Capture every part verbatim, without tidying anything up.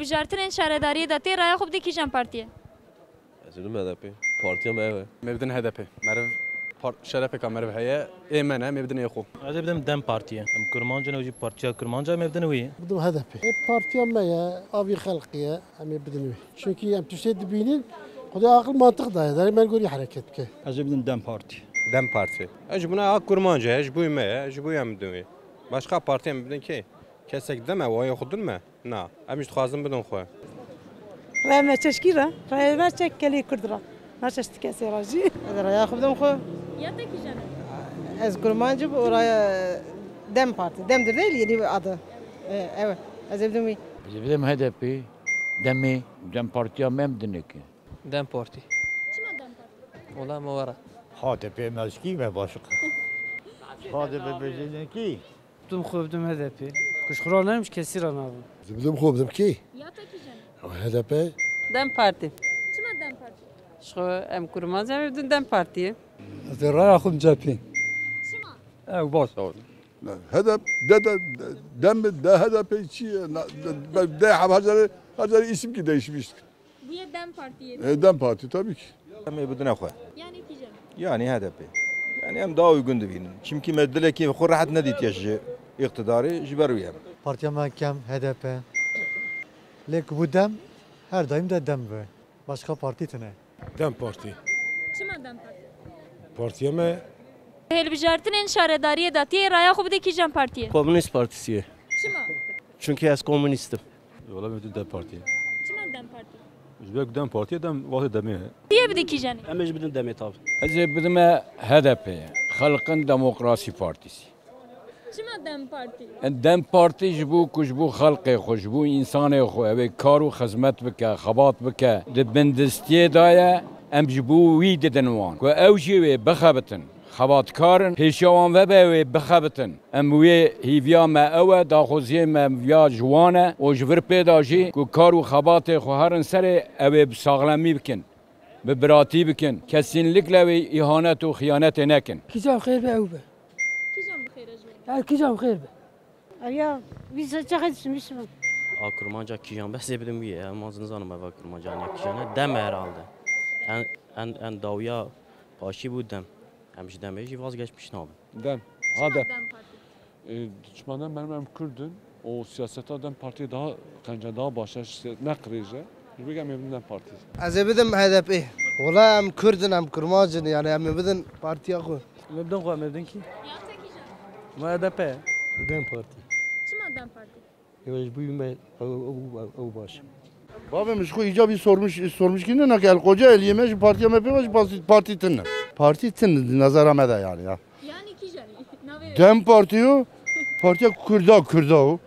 Bijartinên şaredariyê de tê raya xwe bidî kîjan partiyê? Ez ê bidim H D P. Partiya me ew e. Me bidin H D P. Meriv par-, şerefeka meriv heye. Ê me ne, me bidin ê xwe. Ez ê bidim DEM Partiyê. Em Kurmanc in, ew jî partiya Kurmanc e, me bidin wî. Bidim H D P. E, partiya me ye, avî xelqî ye, em ê bidin wî. Çunkî em tiştê dibînin, xwedê aqil mantiq daye, derê me gorî hereket bike. Ez ê bidim DEM Partî. DEM Partî. E, ji bona a Kurmanc e, ji bo me ye, ji bo em bidin wî. Başqa partiyê em bidin kê? Kesek deme, wayê xwe din me. Na, em jî dixwazin bidin xwe. Raya me çeşkî re, raya me çek gelê Kurd re. Na çeştî kesê re jî. Ez raya xwe bidim xwe. Ya te kîjan e? Ez kurmancim û raya DEM Partî. DEM'dir değil, yeni bir adı. E, evet. Ez ê bidim wî. Ez ê bidim H D P, DEM'ê, DEM Partiya me em dinê ki. DEM Partî. Çima DEM Partî? Wela me were. H D P meşkî me başik. H D P bejêne ki. Bidim xwe bidim H D P. Ku ji xwe re nayêm ji kesî re nabim. Bidim xwe bidim kî? Ya te kîjan e? H D P. DEM Partî. Çima DEM Partî? Ji xwe em kurmanc em ê bidin DEM Partiyê. Ez ê raya xwe bidim C H P. Çima? Ew bas oldu. H D P, de, de, de, dem, de H D P çi ye? Na, de, de, de, her, her, her, her isim ki değişmiştir. Bûye DEM Partiyê. E, DEM Partî tabii ki. Em ê bidine xwe. Yanî kîjan? Yanî H D P. Yanî em daha uygun dibînin. Çimkî me dilekî xwe rehet nedîtiye ji îqtidarê, ji ber wî em. Partiya me kem H D P. Lê ku bû DEM, her daîm de DEM be. Başka partî tune. DEM Partî. Çima DEM Partî? Partiya me. Hilbijartinên şaredariyê de tê raya xwe bide kîjan partiyê? Komünist Partisi ye. Çima? Çünkü ez komünistim. Wela me bidin DEM Partiyê. Çima DEM Partî? Ji ber ku DEM Partiyê, DEM wextê demê ye. Tê bidî kîjanê? Em ê ji bidin demê tabi. Ez ê bidime H D P'ye. Xelqin Demokrasî Partisi. Çima DEM Partî? DEM Partî ji bo ku ji bo xelqê xwe, ji bo însanê xwe, ew ê kar û xizmet bike, xebat bike, di bindestiyê de ye, em ji bo wî didin wan. Ku ew jî wê bixebitin. Xebatkarin pêşiya wan vebe wê bixebitin. Em wê hîviya me ew e, daxwaziyê me viya ji wan e û ji vir pê de jî ku kar û xebatê xwe herin serê, ew ê bi saxlemî bikin, bi biratî bikin. Kesînlikle wê îhanet û xiyanetê nekin. Kîjan xêr be ew be. Kîjan bi xêr e ji wan? Ya kîjan xêr be. Ev ya, wî se çaxê dişim, dişim. A kurmanca kîjan be, ez ê bidim wî ye. Em az nizanim eva kurmanca aniya kîjan e. Dem e herhalde. En, en, en dawiya paşî bû dem. Em ji demê jî vazgeçmiş nabin. Dem. Çima H D P. DEM Partî? E, çima ne, benim em Kurd in û siyaseta DEM Partiyê daha qenc e, daha baş e, siya-, ne qirêj e. Ji bo em ê bidin DEM Partiyê. Ez ê bidim H D P. Wela em Kurd in, em kurmanc in, yani em ê bidin partiya xwe. Em ê bidin xwe, em ê bidin kî? Ya te kîjan e? Me H D P. DEM Partî. Çima DEM Partî? Ew ji bo me ew, ew, ew, ew baş. Bavê min ji xwe îcabî sormiş, sormiş kî ne, nake el koca eliyê me ji partiya me pê ve ji parti, parti tune. Parti tune di nezera me de yani ya. Yani kîjanî? Navê DEM Partî yo, partiya Kurda, Kurda o.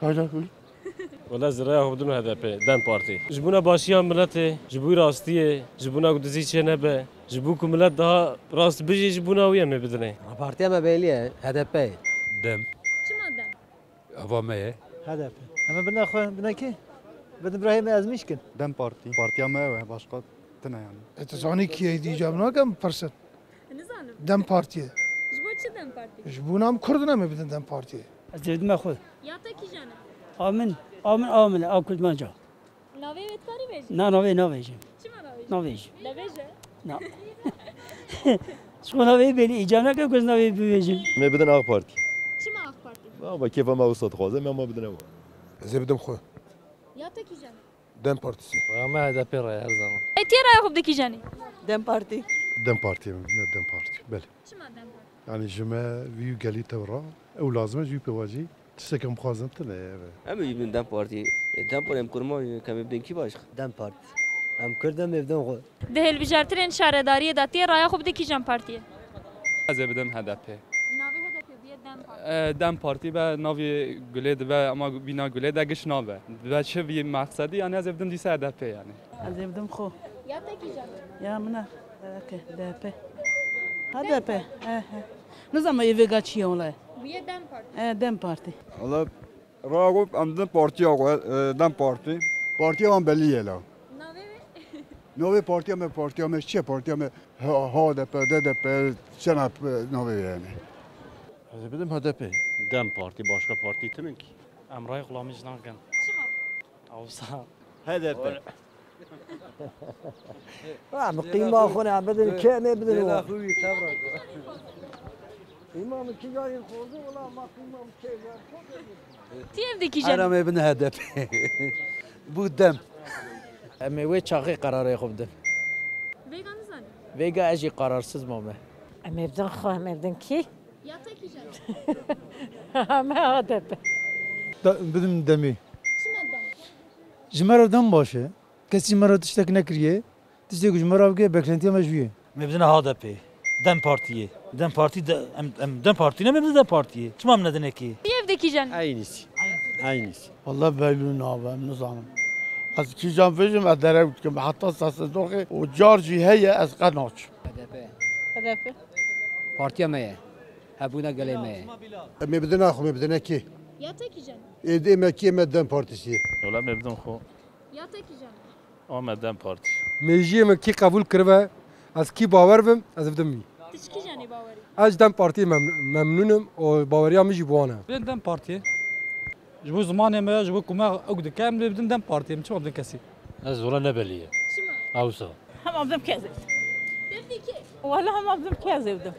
Wela ez raya xwe bidim H D P, DEM Partî. Ji bona başiya miletê, ji bo rastiyê, ji bona ku dizî çê nebe, ji bo ku milet daha rast bijî, ji bona wî em ê bidinê. Partiya me belî ye, H D P ye. DEM. Çima DEM? Ava me ye. H D P. Em ê bidine xwe, bidine kê? Bidin birahê me ezmîş kin. DEM Partî. Partiya me ew e, başka tune yani. E, tu zanî kî ye, dî cevab nakem, pirsin. Nizanim. DEM Partiyê. Ji bo çi DEM Partî? Ji bo em Kurd in, em ê bidin DEM Partiyê. Ez derdime xwe. Ya te kîjan e? A min, a min, a min, a Kurmanca. Navê wê dikarî bêjî? Na, navê navêjim. Çima navêjî? Navêjim. Navêje. Na. Ji xwe navê belî îca nake ku ez navê bibêjim. Me bidin AK Partî. Çima AK Partî? Ama kêfa me wisa dixwaze, me ama bidin ew. Ez ê bidim xwe. Ya te kîjan e? DEM Partisi. Raya me H D P raya her zaman. E, tê raya xwe bide kîjanê? DEM Partî. DEM Partiyê min, me DEM Partî, belê. Çima DEM Partî? Yani ji me wî gelî tewra, ew lazim e ji wî pêva jî tiştek em bixwazin tune ye, eve. Em ê bidin DEM Partî. E, DEM Partî em kurma, em ê bidin kî baş? DEM Partî. Em Kurd em ê bidin xwe. Di hilbijartinên şaredariyê de tê raya xwe bide kîjan partiyê? Ez ê bidim H D P. Navê H D P bûye DEM Partî. E, DEM Partî be navê gulê dibe, ama bîna gulê de giş nabe. Dibe çi vî maqsedî, yani ez ê bidim dîsa H D P yani. Ez ê bidim xwe. Ya te kîjan e? Ya min e, e, ke, D P. Ha, D P. He, he. Nizam ê vêga çi ye wele? Bûye DEM Partî. E, DEM Partî. Wele Raya xwe em din partiya xwe, e, DEM Partî. Partiya wan belî ye la. Navê wê? Navê partiya me, partiya me çi ye? Partiya me H-, H D P, D D P, çend navê ye yani. Ez ê bidim H D P. DEM Partî, başka partî tinin ki. Em rayê xulamî ji nakin. Çima? Awsa. H D P. Em qîma xwe ne, em bidin kê, em ê bidin wan. Qîma min kîja yên xorze, wela ma qîma min kê ver. Ti ev de kîjan? Ara me bin H D P. Bu dem. Em ê wê çaxê qerarê xwe bidin. Vêga nizanî. Vêga ez jî qerarsiz mame. Em ê bidin xwe, em ê bidin kî? Ya te kîjan? Em H D P. Da, bidin demê. Çima dem? Ji me re dem baş e. Kesî ji me re tiştek nekiriye. Tiştê ku ji me re bike, beklentiya me ji wî ye. Me bidine H D P. Dem Partiyê. Dem Partî de, em, em Dem Partî ne, me bidine Dem Partiyê. Çima em nedine kê? Ti ev de kîjan? Eynîs. Eynîs. Wallah belû nabe, em nizanim. Ez kîjan vêjim, ez derew dikim. Heta sesê doxê û car jî heye, ez qe naçim. H D P. H D P. Partiya me ye. Hebûna gelê me ye. Em ê bidine xwe, em ê bidine kê? Ya te kîjan? Ê dê me kê, me Dem Partîsî ye. Wela me bidin xwe. Ya te kîjan? Ama Dem Partî. Mêjiyê min kî qebûl kiribe, ez kî bawer bim, ez bidim wî. Tu ji kîjanê bawer î? Ez ji Dem Partiyê memnû-, memnûn im û baweriya min jî bi wan e. Bên Dem Partiyê. Ji bo zimanê me, ji bo ku me ewk dike, em dê bidin Dem Partiyê, em çima bidin kesî? Ez wela ne belî ye. Çima? Ewsa. Hema bidim kezê. Devdî kê? Wela hema bidim kezê bidim.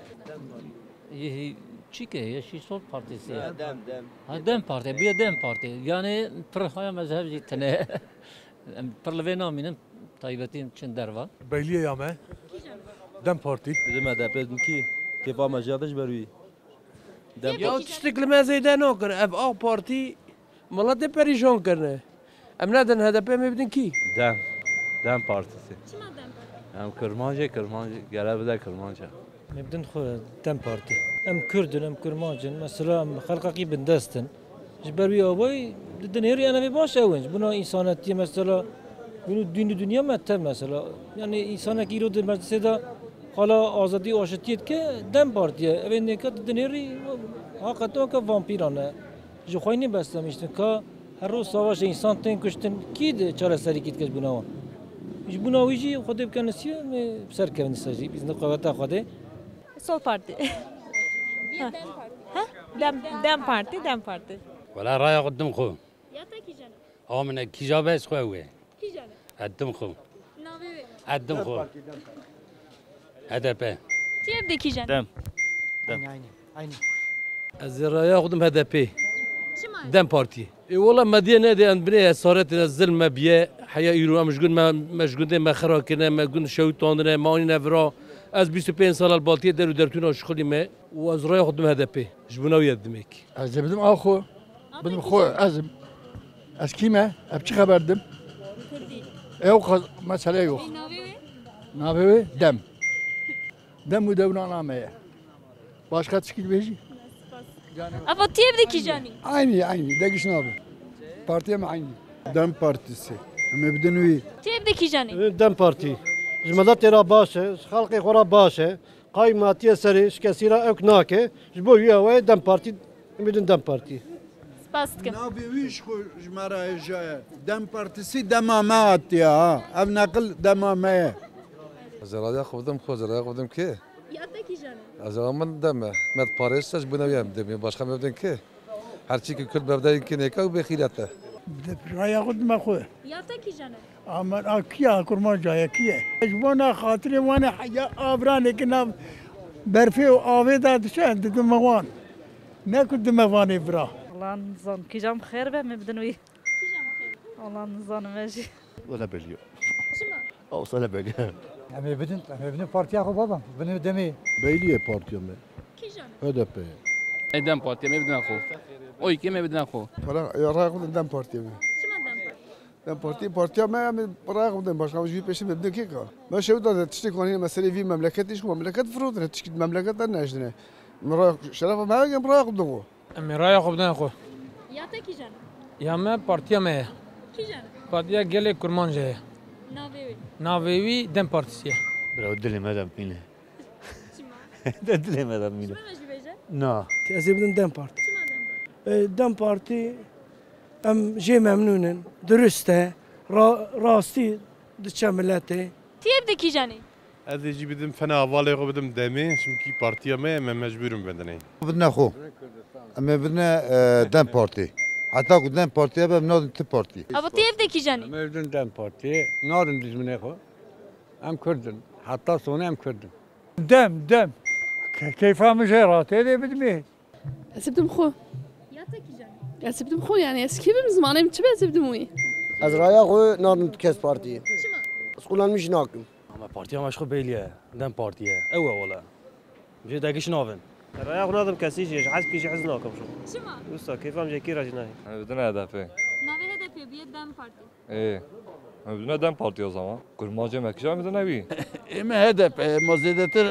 Yê çîke ye, şî Sol Partisi. Ha, Dem, Dem. Ha, Dem Parti, bûye Dem Parti. Yani pir haya mezheb jî tine. Em pir li vê namînin, taybetî çin derva. Beyliyê ya me. Dem Partî. Bizim H D P, kî? Kêfa me jî hate ji ber wî. Dem Ya Partî. Tiştek li me zêde nakir. Ev A Partî miletê perîşan kirine. Em nedin H D P, em ê bidin kî? Dem. Dem Partisi. Çima Dem Partî? Em Kirmancê, Kirmancê, gere bide Kirmanca. Em ê bidin xwe Dem Partî. Em Kurd in, em Kirmanc in. Mesela em xelqekî bindest in. Ji ber wî awayî di dinêrî em ê baş ew in. Ji bona însanetiyê mesela, bûn dîn û dinya me tev mesela. Yani însanek îro di meclisê de xala azadî û aşitiyê dike Dem Partî ye. Ev ê nêka di dinêrî heqeta weke vampîran e. Ji xwe nê beslemiştin ka her roj savaşê însan tên kuştin. Kî di çareserî kî dike ji bona wan? Ji bona wî jî Xwedê bike nisîb em ê bi ser kevin dîsa jî. Bi îzna qeweta Xwedê. Sol Partî. Ha? Dem, Dem Partî, Dem Partî. Wela raya xwe didim xwe. Ya te kîjan e? Awa min e kîja be ez xwe ew e. Kîjan e? Ez didim xwe. Navê wê? Ez didim xwe. H D P. Ti ev de kîjan e? Dem. Dem. Aynı, aynı, aynı. Ez ê raya xwe dim H D P. Çima? Dem Partî. Ê wela me diye nede em binê esaretê ne zilm me biye. Heya îro em ji gund me, me ji gundê me xira kirine, me gund şewitandine, me anîne vira. Ez bîst û pênc sala li baltiyê der û dertûna şixulî me û ez raya xwe dim H D P. Ji bona wî ye dimekî. Ez ê bidim a xwe. Bidim xwe, ez im. Ez kî me? Ev çi xeber dim? Kurdî. Ew qaz-, mesele yok. Ê, navê wê? Navê wê Dem. Dem û dewran a me ye. Başka tişkî dibêjî? Ava ti ev de kîjan î? Aynı, aynı. Degiş nabe. Partiye mi aynı? Dem Partisi. Em ê bidin wî. Ti ev de kîjan î? Dem Partî. Ji miletê re baş e, ji xelkê xwe re baş e. Qay matiye serê, ji kesî re ewk nake. Ji bo wî awayê Dem Partî, em ê bidin Dem Partî. Spas dikim. Navê wî ji xwe ji me re hêja ye. Dem Partisi dema me hatiye ha. Ev neqil dema me ye. Ez ê raya xwe bidim xwe, ez ê raya xwe bidim kê? Ya te kîjan e? Ez ê min dem e. Me diparêz te ji bo ne wî em dimê. Başka me bidin kê? Her çî ki Kurd bevdayên kê nêka û bêxîret e. Raya xwe dime xwe. Ya te kîjan e? Aman a kiya kurmanca ye kiye? Ji bona xatirê wan e ya avranê ki nav berfê û avê de diçe didime wan. Ne ku dime vanê vira. Allah nizan kîjan xêr be me bidin wî. Kîjan xêr? Allah nizanim ez jî. Wala belî yo. Çima? Awsa ne belî. Em ê bidin, em ê bidin partiya xwe baba. Bidin demê. Beyliyê partiya me. Kîjan? H D P. Ey Dem Partiyê me bidin xwe. Oy kê me bidin xwe. Para ya ray xwe Dem Partiyê me. Çima Dem Partiyê? Dem Partiyê partiya me, em ê ray xwe bidin, başka jî pêşî me bidin kê ka? Me şew da tiştê kanî meselê vî memleketê, ji memleket firotin, tiştî memleket de nejdine. Min ray, şerefa me hege, em ray xwe bidin xwe. Em ê raya xwe bidin xwe. Ya te kîjan e? Ya me partiya me ye. Kîjan e? Partiya Gelê Kurmanc e. Navê wê? Navê wî Dem Partisi ye. Bira dilê me de bîne. Çima? De dilê me de bîne. Çima me jî bêje? Na. Ez ê bidim Dem Partî. Çima Dem Partî? E, Dem Partî em jê memnûn in. Dirust e. Ra-, rastî diçe miletê. Ti ev de kîjan î? Ez ê jî bidim fena hevalê xwe bidim demê, çimkî partiya me ye, me mecbûr in bidinê. Bidine xwe. Em ê bidine, e, Dem Partî. Heta ku DEM Partî hebe, em nadin ti partî. Ava tu ev de kîjan î? Em ev din DEM Partî. Nadin dijminê xwe. Em Kurd in. Heta sonê em Kurd in. Dem, dem. Ke- Keyfa min jê re tê dê bidimê. Ez ê bidim xwe. Ya te kîjan î? Ez ê bidim xwe, yani ez kê bim, zimanê min çi be, ez ê bidim wî. Ez raya xwe nadim kes partiyê. Çima? Ez qulan min jî nakim. Ama partiya me ji xwe bêliye. DEM Partî ye. Ew e wele. Jê degiş navin. Raya xwe nadim kesî jî, ji heskî jî hez nakim şo. Çima? Wisa kêfa min ji yekî re jî nayê. Em didine HDP. Navê HDP bûye DEM Partî. Ê, em didine DEM Partî o zaman. Kurmancê me kîjan em didine wî? Ê me HDP, ma zêdetir.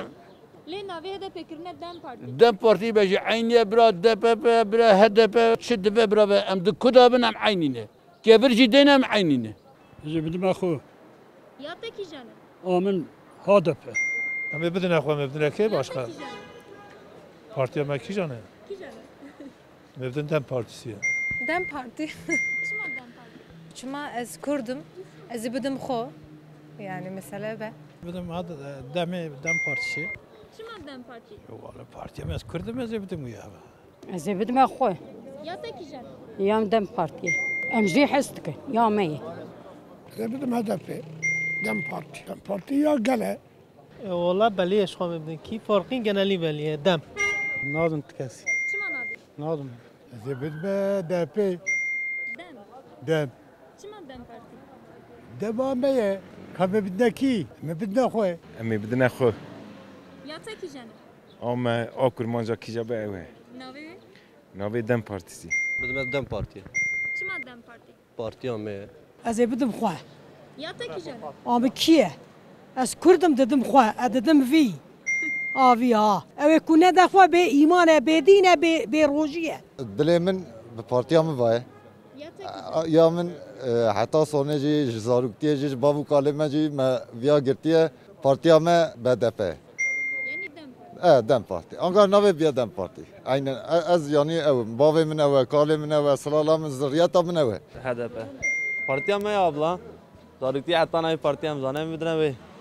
Lê navê HDP kirine DEM Partî. DEM Partî be jî eynî ye bira, DPP bira, HDP çi dibe bira be, em di ku de bin em eynî ne. Kevir jî dêne em eynî ne. Ez ê bidime xwe. Ya te kîjan e? A min HDP. Em ê bidine xwe, em ê bidine kê Ya te başka? Kîjan e? Partiya me kîjan e? Kîjan e? Em ê bidin DEM Partîsî ye. DEM Partî. Çima DEM Partî? Çima ez Kurd im, ez ê bidim xwe. Yani mesele be. Bidim ha DEMê, DEM Partîsî. Çima DEM Partî? Wala partiya me, ez Kurd im, ez ê bidim wî ya. Ez ê bidime xwe. Ya te kîjan? Ya DEM Partî. Em jê hez dikin. Ya me ye. Ez ê bidim HDP. DEM Partî. DEM Partî ya gel e. E, Wala belî ye, ji xwe me bidin. Kî farqîn genelî belî ye. DEM. Nadim ti kesî. Çima nadî? Nadim. Ez ê bidime DP. DEM. DEM. Çima DEM Partî? DEM a me ye. Ka me bidine kî? Me bidine xwe. Em ê bidine xwe. Ya te kîjan e? A me a kurmanca kîja be ew e. Navê wê? Navê DEM Partîsî. Bidime DEM Partî. Çima DEM Partî? Partiya me ye. Ez ê bidim xwe. Ya te kîjan e? A min kî ye? Ez Kurd im, didim xwe, ez didim vî. A vî ha. Ew ê ku nede xwe bê îman e, bê dîn e, bê, bê rojî ye. Dilê min bi partiya min ve ye. Ya te A- Ya min e, heta sonê jî ji zaroktiyê jî ji bav û kalê me jî me viya girtiye. Partiya me B D P. Yanî DEM Partî. E, DEM Partî. Angar navê biye DEM Partî. Aynen. E- Ez yanî ew im. Bavê min ew e, kalê min ew e, silala min, zirriyeta min ew e. HDP. Partiya me ya abla. Zaroktiye heta navê partiya em zane em bidine wê.